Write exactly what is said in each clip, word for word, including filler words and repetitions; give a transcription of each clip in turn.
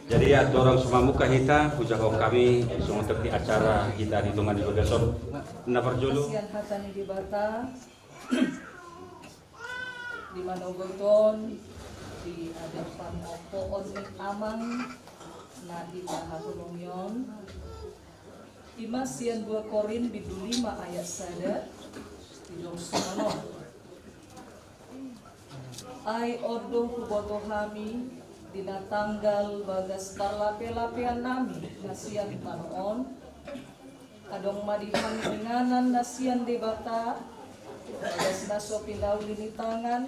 Jadi, andorang so mamungka hita, hujahahon hami songon topik acara hita di tonga ni bagas on. Na parjolo, sian hata ni Debata di manogot on, di adat pangompoon ni amang na di haholongi on, ima sian dua Korint bindu lima ayat sada, didok songon on. Ai on do huboto hami di na tanggal bagas parlapelapean nami na sian tano on, adong ma di hami inganan na sian Debata, bagas na so pinauli ni tangan.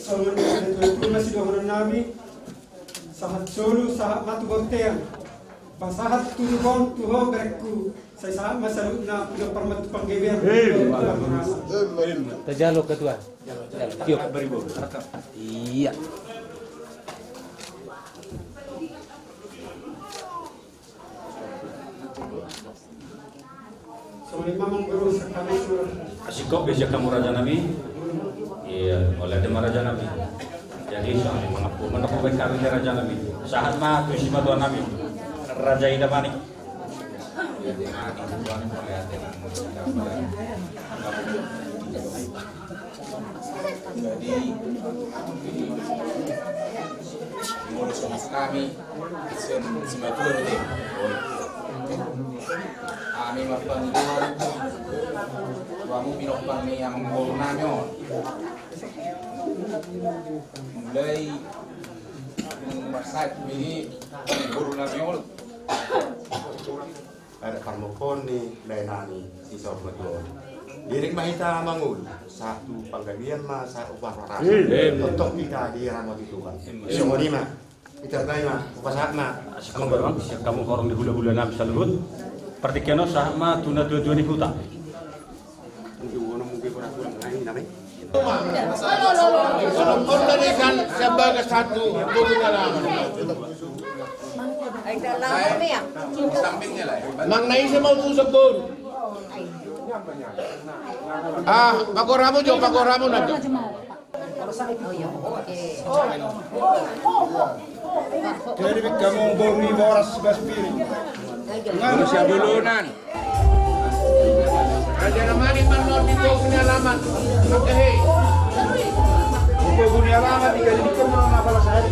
Songon na tutu ma sidohonon nami. Sahat solu, sahat ma tu bontean. Pasahat tu ho, tu ho berengku. Sai sahat ma saluhutna, pinompar ma tu panggabean. Tajalo ketua. Tiup. Iya. Asingkop be sian hamu raja nami. Iya, mauliate ma raja nami. Jadi songon i ma, mangaku mandapotan hami raja nami. Sahat ma tu simatua nami, Raja Ida Manik. Jadi, jadi, molo songon hami, sian simatua do i. Hami marpangidoan tu hamu pinompar ni amangboru nami on. Mulai marsahit be i amangboru nami on. Adat parmompoon ni lae nami si saur matua on. Diring ma hita mangolu, sahat tu panggabean ma sahat tu parhorasan. Tongtong hita diramoti Tuhan. Songon i ma. Hita baen ma, hupasahat ma. Sian hamu horong ni hulahula nami saluhut. Partingkian on sahat ma tu natuatua ni huta. Manang na ise ma tu sabon. Ah, pagoramu jo, pagoramu na jo. Jadi, kamu bau ni boras bas piring. Boras ya dulunan. Raja na mari manor di bau ni alaman. Oke, hei. Bau ni alaman, tiga di kemana, apa lah saya?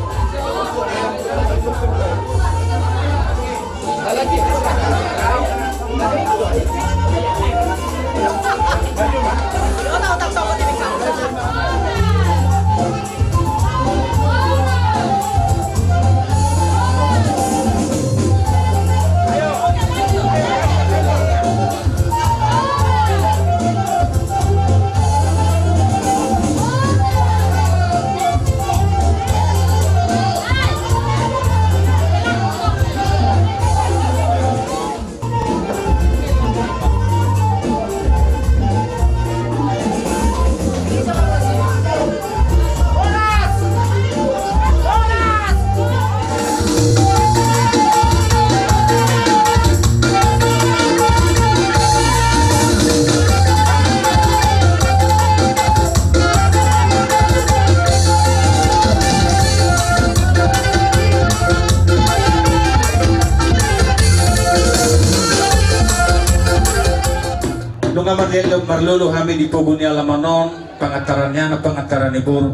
Nunga marlolo hami di pogu ni alaman on, pangantaran ni anak, pangantaran ni boru.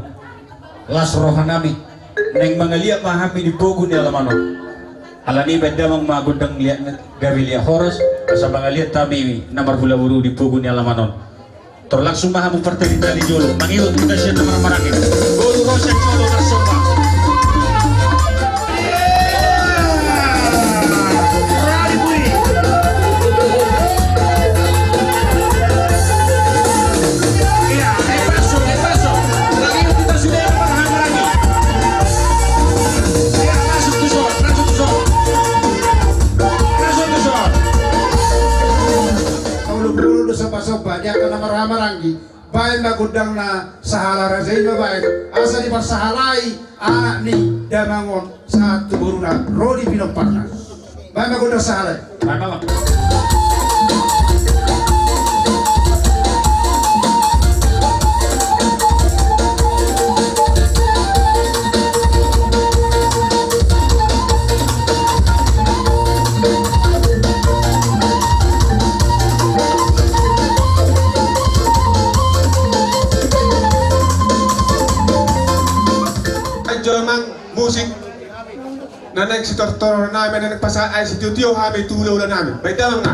Las roha nami, naeng mangaliat ma hami di pogu ni alaman on. Alani i baen damang ma gondang liat, gabe liat horas, asa mangaliat hami na marhula boru di pogu ni alaman on. Tor langsung ma hamu partalinta di jolo, mangihut hita sian na marhahamaranggi. Boru ro sian jolo marsomba. Olo, olo, do somba-somba di angka na marhahamaranggi. Baen ma gondangna sahala raja i ma baen, asa diparsahalai anak ni damang on sahat tu boruna ro di pinomparna. Baen ma gondang sahala i. Baen ma. Jolo amang musik na naeng sitortor nami, na naeng pasahat, ai sitiotio hami tu hulahula nami. Baen damang na.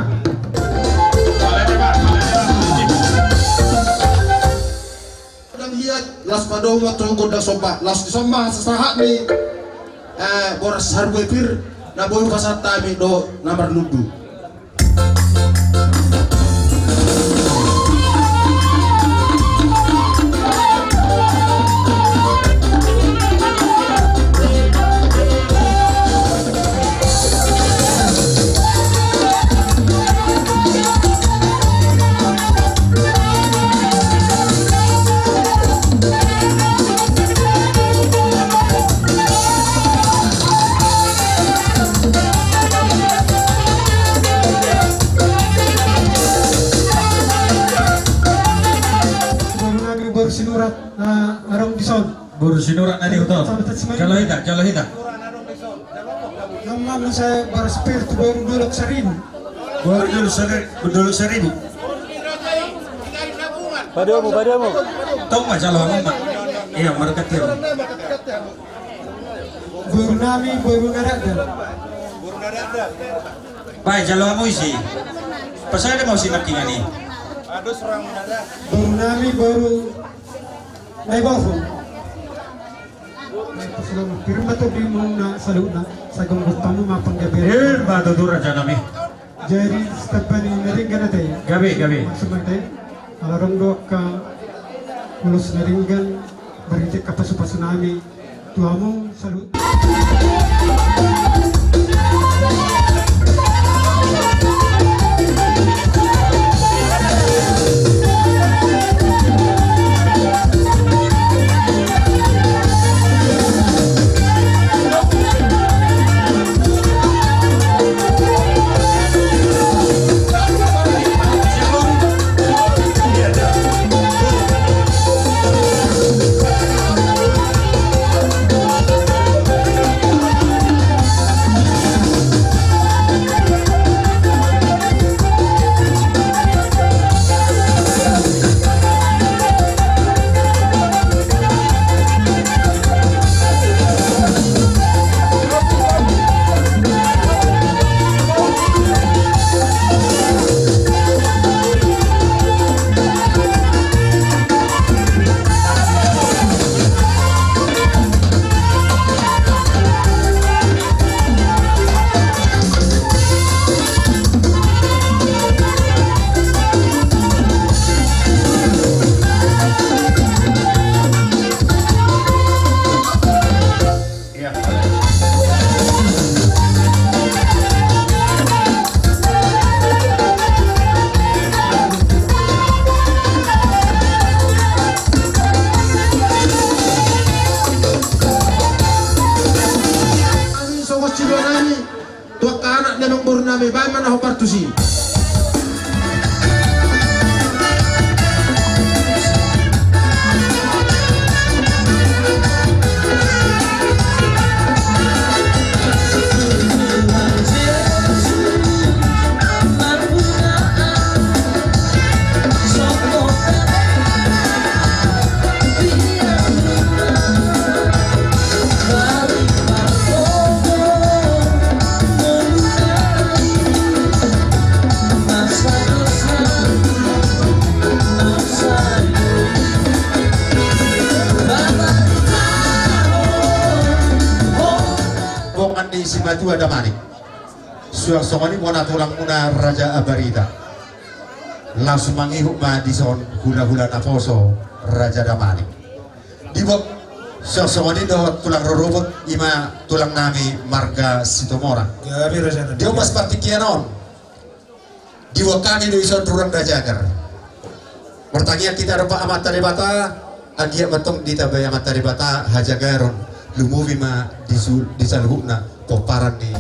Gondang liat, laos padomu ma tu gondang somba, laos dison ma sahat ni, eh, boras harbue pir, na boi pasahat hami dohot na marlundu. Boru nami boru Sinurat na adong dison. Boru Sinurat na di huta on. Jalo hita, jalo hita. Nama na saya boru Spiritu, boru Dolok Saribu. Boru Dolok Sari-, Dolok Saribu. Padomu, padomu. Tong ma jalo hamu ma. Iya, markat ya. Boru nami boru Naradda. Baen jalo hamu isi. Pasal ada mau sinakkingan i. Boru nami boru Naiboho. Pir ma tobimuna saluhutna, sai gomgom hamu ma panggabean. Pir ma tutu raja nami. Jadi sitamba ni na denggan ate. Gabe, gabe. Maksud ate, ala adong do angka ulos na denggan, marhite angka pasupasu nami tu hamu saluhut. Songon siluanami tu angka anak ni amangboru nami, baen ma na hombar tusi. Bongan ni simatua Damanik. Suang songon i bona tulangmuna Raja Ambarita. Langsung mangihut ma dison hulahula naposo Raja Damanik. Di bo-, suang songon i dohot tulang rorobot, ima tulang nami marga Sitomorang. Gabe raja nami. Di ombas partingkian on, diboan hami do dison rurang Raja Agar. Martangiang hita dompak Amanta Debata, anggiat ma tong ditambai Amanta Debata hajagaron, lumobi ma di su-, di saluhutna pomparan ni.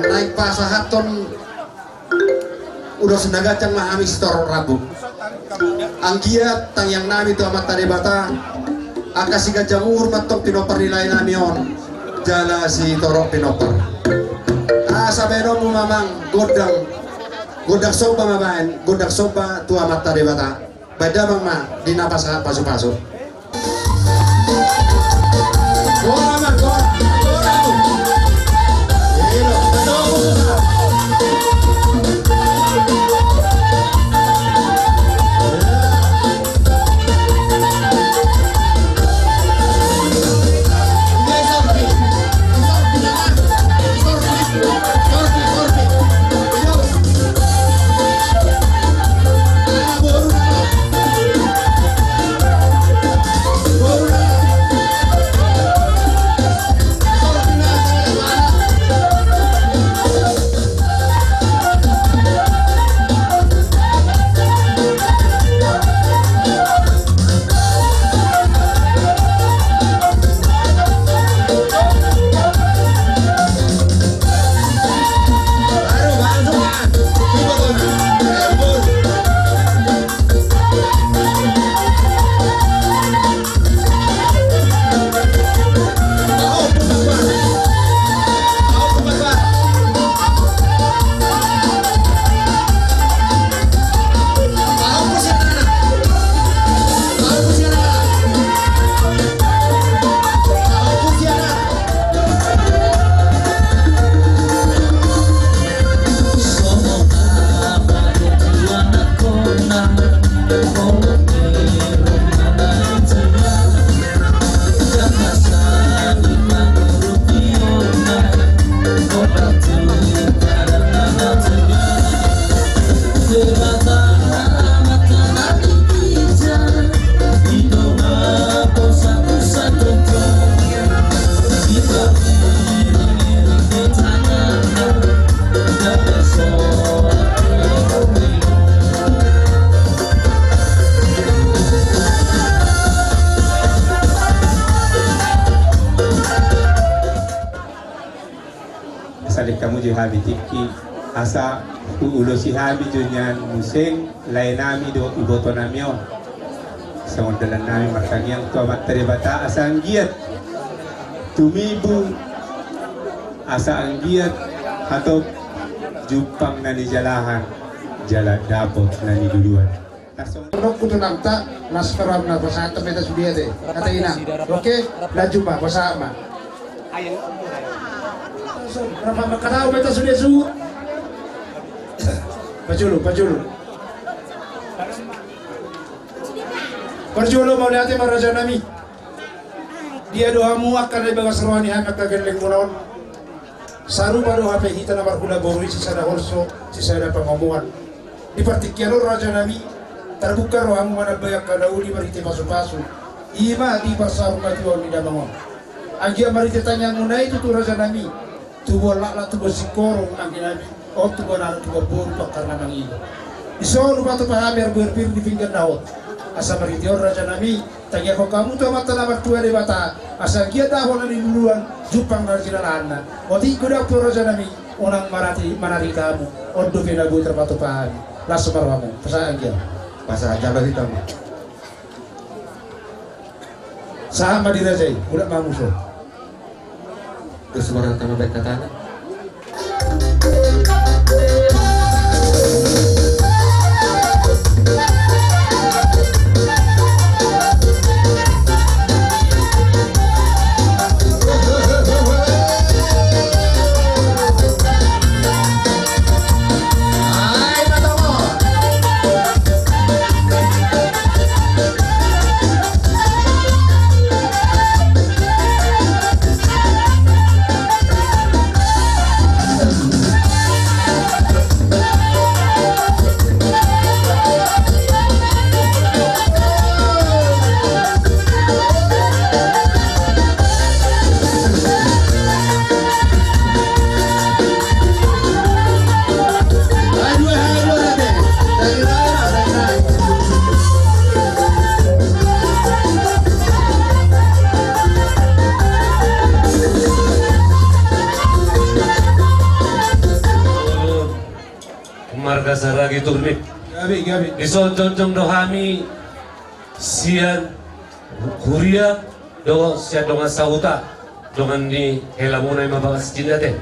Naeng pasahathon ulos na ganjang ma hami sitorop rambu. Anggiat tangiang nami tu Amanta Debata, angka siganjang uhur ma tong pinompar ni lae nami on, jala sitorop pinompar. Asa baenonmu ma amang gondang, gondang somba ma baen, gondang somba tu Amanta Debata. Baen damang ma di na pasahat pasupasu. Asa lehon hamu jo hami tingki, asa huulosi hami jo nian muse lae nami dohot iboto nami on. Songon dalan nami martangiang tu Amanta Debata asa anggiat tumibu, asa anggiat hatop jumpang na nijalahan jala dapot na niluluan. Nongku tu nangta, las karam na pasahat meta sude ate. Kata ina. Oke, lanjut ma, pasahat ma. Rap ma, kata meta sude su. Pajolo, pajolo. Parjolo mauliate ma raja nami. Dia do hamu angka na di bagas roha ni hami angka gelleng muna on. Sarupa do hape hita na marhula boru i, sisada holso, sisada pangomoan. Di partingkian on raja nami, Tarbuka rohamu manambai angka na uli marhite pasupasu, i ma di parsarungasion ni damang on. Anggiat marhite tangiangmuna i tutu, rajanami, tubuan laklak, tubuan singkoru, angginami, on tubuan anak, tubuan boru, tu angka na mangido. Dison hupatupa hami argoirpir di pinggan na hot. Asa marhite on, rajanami, tangiangkon hamu tu Amanta na martua Debata, asa anggiat dapot na niluluan, jumpang na jinalahanna. Otik godang pe, rajanami, unang manari, manari hamu. On dope na boi tarpatupa hami. Las ma rohamu. Pasahat anggiat. Pasahat jala hita ma. Sahat ma di raja i, mulak ma hamu so. Terus barang tama baik katana. Marga Saragi Turnip. Gabe, gabe. Dison jongjong do hami sian huria dohot sian dongan sahuta, dongan ni helamuna i ma Bagas Cinda te.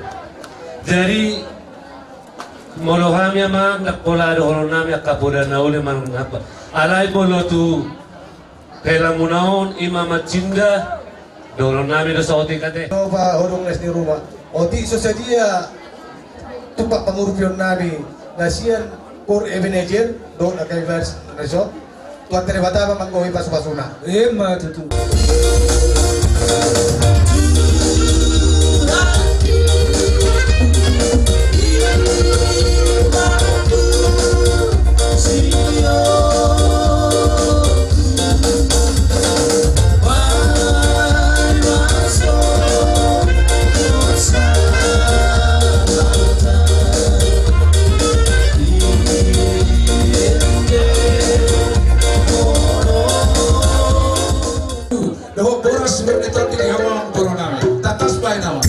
Jadi molo hami, amang, ndang pola dohonon nami angka poda na uli manang apa. Alai molo tu helamuna on, i ma Amang Cinda, dohonon nami do saotik ate. Coba hodong les ni ruma. Otik so sadia tumpak pangurupion nami na sian Koor Ebenezer dohot angka ibarat na so. Tuhanta Debata ma manggohi pasupasuna. Emma tutu. Dohot boras bernetotik hamu amang boru nami. Tatas baen hamu.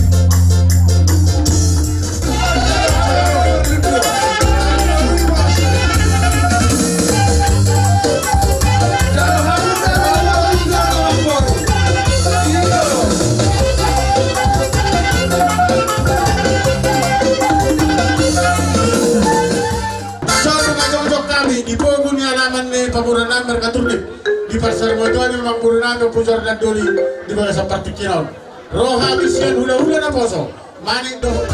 Saur majongjong hami di pogu ni alaman ni pamoruon nami marga Turnip. Di parsarimatua ni amangboru nami Ompu Jordan Doli di bagasan partingkian on. Ro hami sian hulahula naposo. Manik dohot.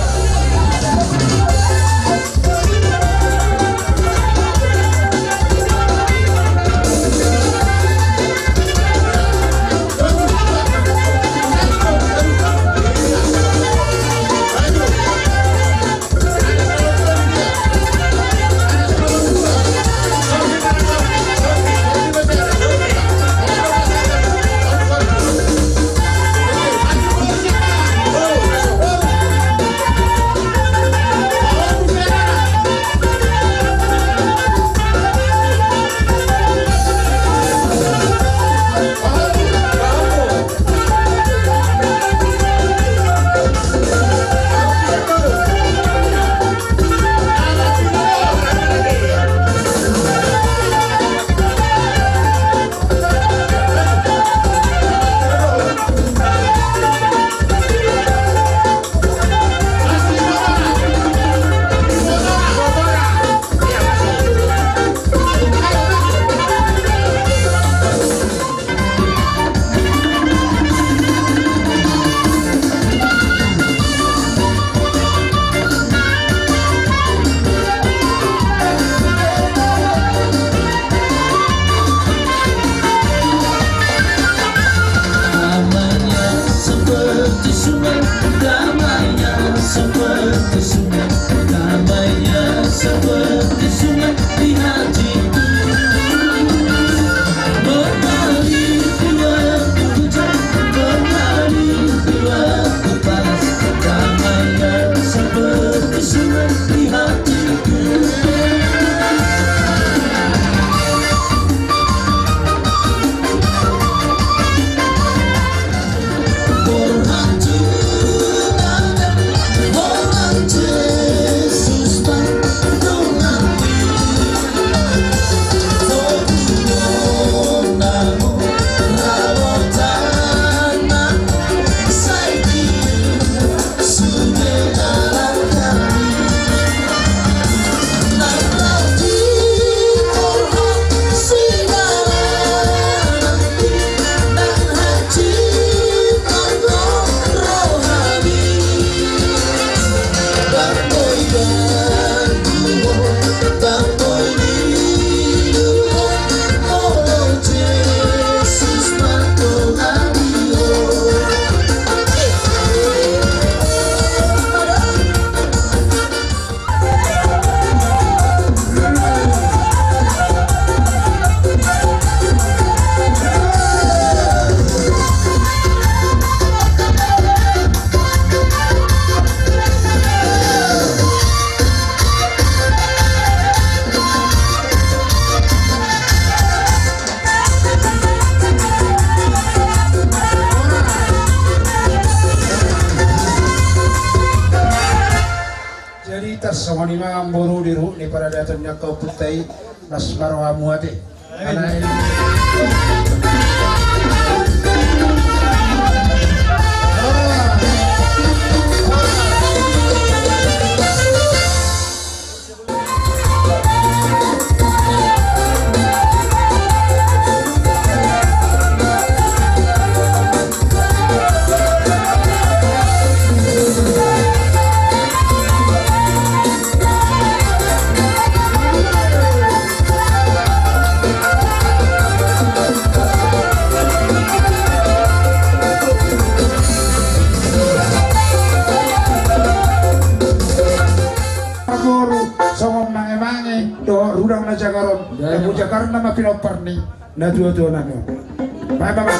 Songon i ma amang boru di ruhut ni paradaton ni angka ompunta i, las ma rohamu ate. Alai. Boru, songon mange-mange dohot rudang na jagar on. Jagar. Jagar nama pinompar ni natua-tua nami on. Baik, Bapak.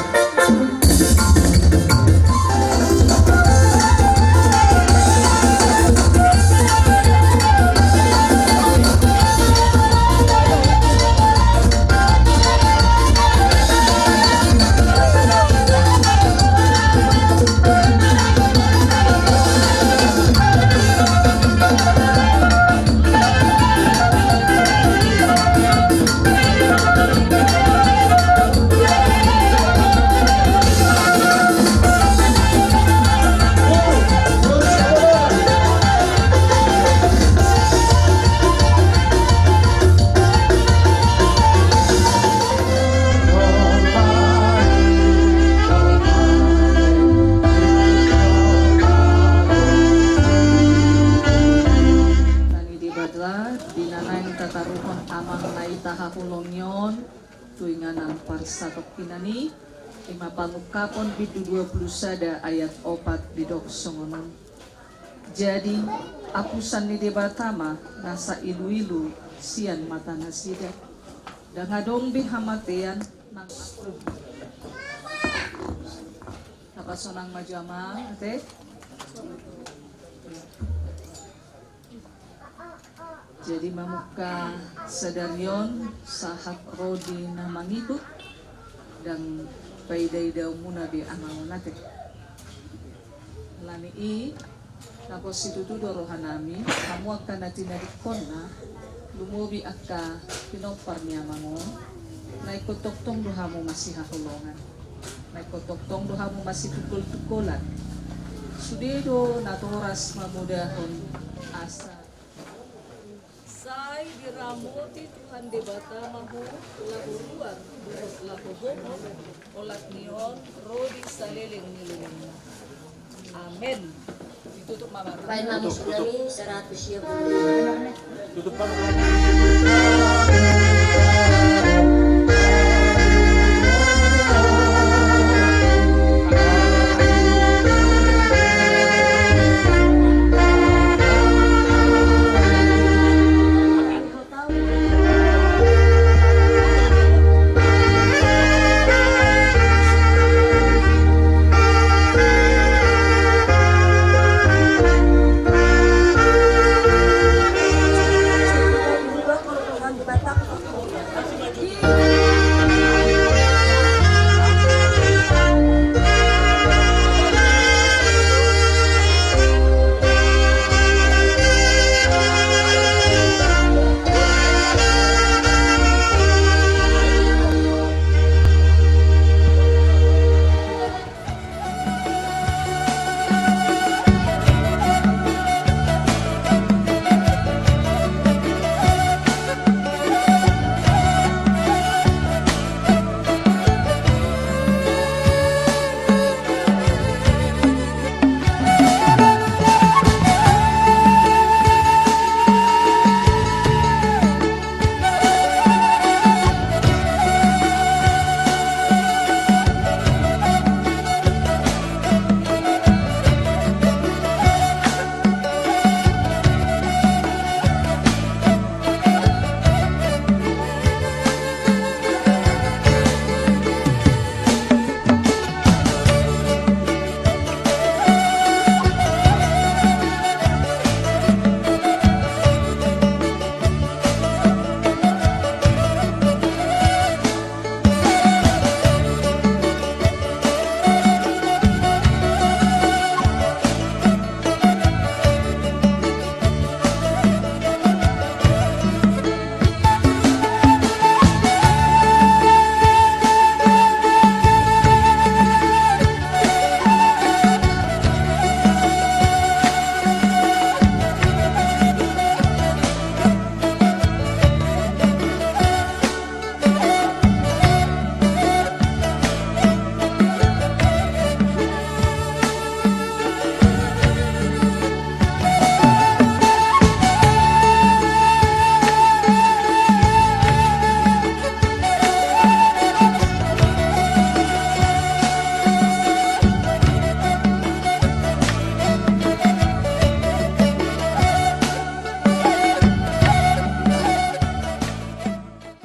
Tangi Debata, di na naeng tataruhon amang na hita haholongi on, tu inganan parsatongkinan i, ima Pangungkapon bindu dua pulu sada ayat opat didok songon on. Jadi, apusan ni Debata ma na sailu-ilu sian mata nasida. Ndang adong be hamatean nang. Tapasonang ma jo amang ate. Jadi mamungka sadari on sahat ro di na mangihut, ndang paida-idaonmuna be amang on ate. Alani i, na pos situtu do rohanami, hamu angka na tinadingkonna, lumobi angka pinompar ni amang on, na ingkon tongtong do hamu masihaholongan. Na ingkon tongtong do hamu masitungkol-tungkolan. Sude do natoras mamodahon asa. Sai diramoti Tuhan Debata ma ho laho ruar dohot laho hohom, olat ni on ro di saleleng ni lelengna. Amen. Ditutup ma. Baen ma musu nami saratus sia pulu. Tutup ma.